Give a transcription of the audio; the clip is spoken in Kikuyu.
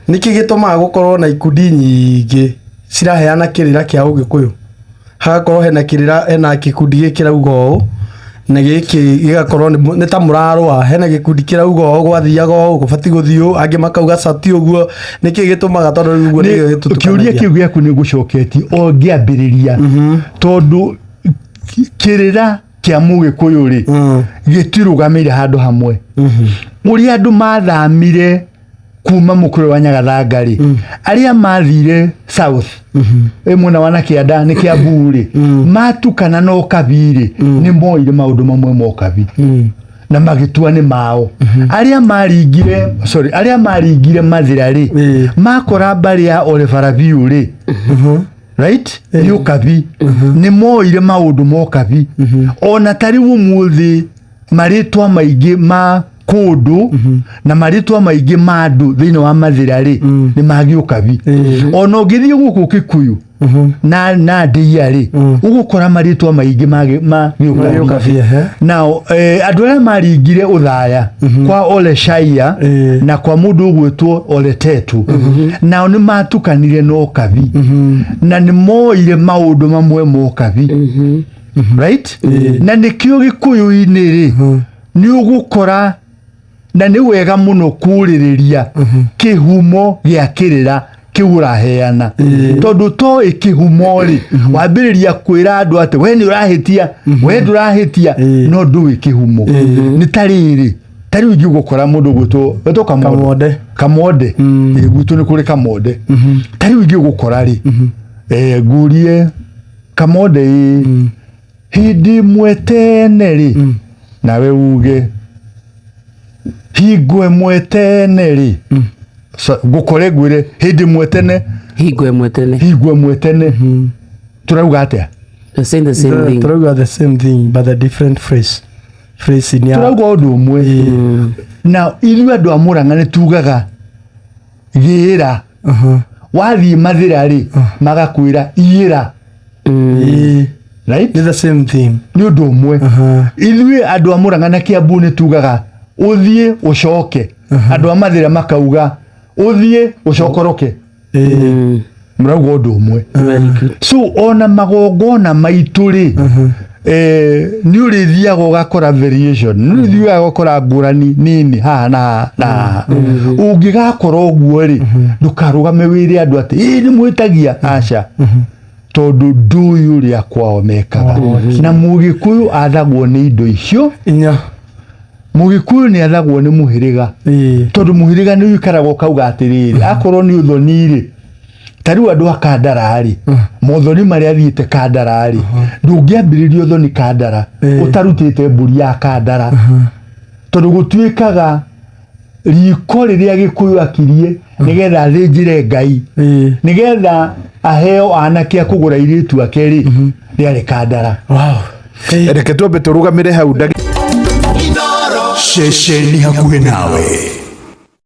Nĩkĩ gĩtũmaga gũkorwo na ikundi nyingĩ ciraheana kĩrĩra kĩa ũgĩkũyũ? Hagakorwo hena kĩrĩra, hena gĩkundi gĩkĩ kĩrauga ũũ na gĩkĩ gĩgakorwo nĩ ta mũrarũa. Hena gĩkundi kĩrauga ũũ gwathiaga ũũ, gũbatiĩ gũthiĩ ũũ, angĩ makauga ca ti ũguo. Nĩkĩ gĩtũmaga tondũ rĩu ũguo nĩkĩo Kĩũria gĩtũtukanagia? Kĩu gĩaku nĩ ngũcoketie o ngĩambĩrĩria, tondũ kĩrĩra kĩa Mũgĩkũyũ rĩ, gĩtirũgamĩire handũ hamwe. Ũrĩa andũ mathamire kuma mũkũrũ wa Nyagathanga rĩ, arĩa mathire south ĩ mwena wa na kĩanda nĩ Kĩambu rĩ, matukana na ũkabi rĩ, nĩ moire maũndũ mamwe ma ũkabi na magĩtua nĩ mao. Arĩa maringire, sorry, arĩa maringire Mathĩra rĩ, makora mbarĩ ya Ole Barabiũ rĩ, right, nĩ ũkabi, nĩ moire maũndũ ma ũkabi. Ona ta rĩu ũmũthĩ marĩtwa maingĩ ma kũndũ na marĩtwa maingĩ ma andũ thĩinĩ wa Mathĩra rĩ, nĩ magĩũkabi. Ona ũngĩthiĩ gũkũ Kikuyu na Ndĩia rĩ, ũgũkora marĩtwa maingĩ ma Magĩũkabi, gĩũkabi. Now andũ arĩa maringire Ũthaya kwa Ole Shaia na kwa mũndũ ũgwĩtwo Ole Tetu, nao nĩ matukanire na ũkabi na nĩ moire maũndũ mamwe ma ũkabi, right? Na nĩkĩo Gĩkũyũ-inĩ rĩ, nĩ ũgũkora na nĩ wega mũno kũrĩrĩria kĩhumo gĩa kĩrĩra kĩu ũraheana, tondũ toĩ kĩhumo rĩ, wambĩrĩria kwĩra andũ atĩ we nĩ ũrahĩtia, we ndũrahĩtia, no ndũĩ kĩhumo. Nĩ ta rĩrĩ, ta rĩu ingĩ ũgũkora mũndũ gwĩtwo wetwo Kamonde. Kamonde. Kamonde. Ĩ, gwitũ nĩ kũrĩ Kamonde. Ta rĩu ingĩ ũgũkora rĩ, ngurie Kamonde, ĩ hĩndĩ ĩmwe tene rĩ, nawe uge hingo ĩmwe tene rĩ. Ngũkore ngwĩre hĩndĩ ĩmwe tene. Hingo ĩmwe tene. Hingo ĩmwe tene, tũrauga atĩa? They're saying the same thing. Tũrauga the same thing but the different phrase nĩ ya Tũrauga ũndũ ũmwe. Na ithuĩ andũ a Mũrang'a nĩ tugaga gĩĩra. Wathiĩ Mathĩra rĩ, magakwĩra iyĩra. Right. Nĩ the same thing. Nĩ ũndũ ũmwe. Ithuĩ andũ a Mũrang'a na Kĩambu nĩ tugaga ũthiĩ ũcoke, andũ a Mathĩra makauga ũthiĩ ũcokoroke. Mũrauga ũndũ ũmwe. Very good. So ona magongona maitũ rĩ, nĩ ũrĩthiaga ũgakora variation, nĩ ũrĩthiaga ũgakora ngũrani nini haha na haha na haha. Ũngĩgakora ũguo rĩ, ndũkarũgame wĩre andũ atĩ ĩ nĩ mwĩtagia, aca, tondũ ndũĩ ũrĩa kwao mekaga. Na Mũgĩkũyũ athagwo nĩ indo icio. Inya. Mũgĩkũyũ nĩ athagwo nĩ mũhĩrĩga, tondũ mũhĩrĩga nĩ ũikaraga ũkauga atĩrĩrĩ, akorwo nĩ ũthoni rĩ, ta rĩu andũ a Kandara rĩ, mothoni marĩa athiĩte Kandara rĩ, ndũngĩambĩrĩria ũthoni Kandara ũtarutĩte mbũri ya Kandara, tondũ gũtuĩkaga riko rĩrĩa Gĩkũyũ akirie nĩgetha athĩnjĩre Ngai, nĩgetha aheo anake a kũgũra airĩtu ake rĩ, rĩarĩ Kandara. Wow. Reke twambe tũrũgamĩre hau. Ceceni hakuhĩ nawe.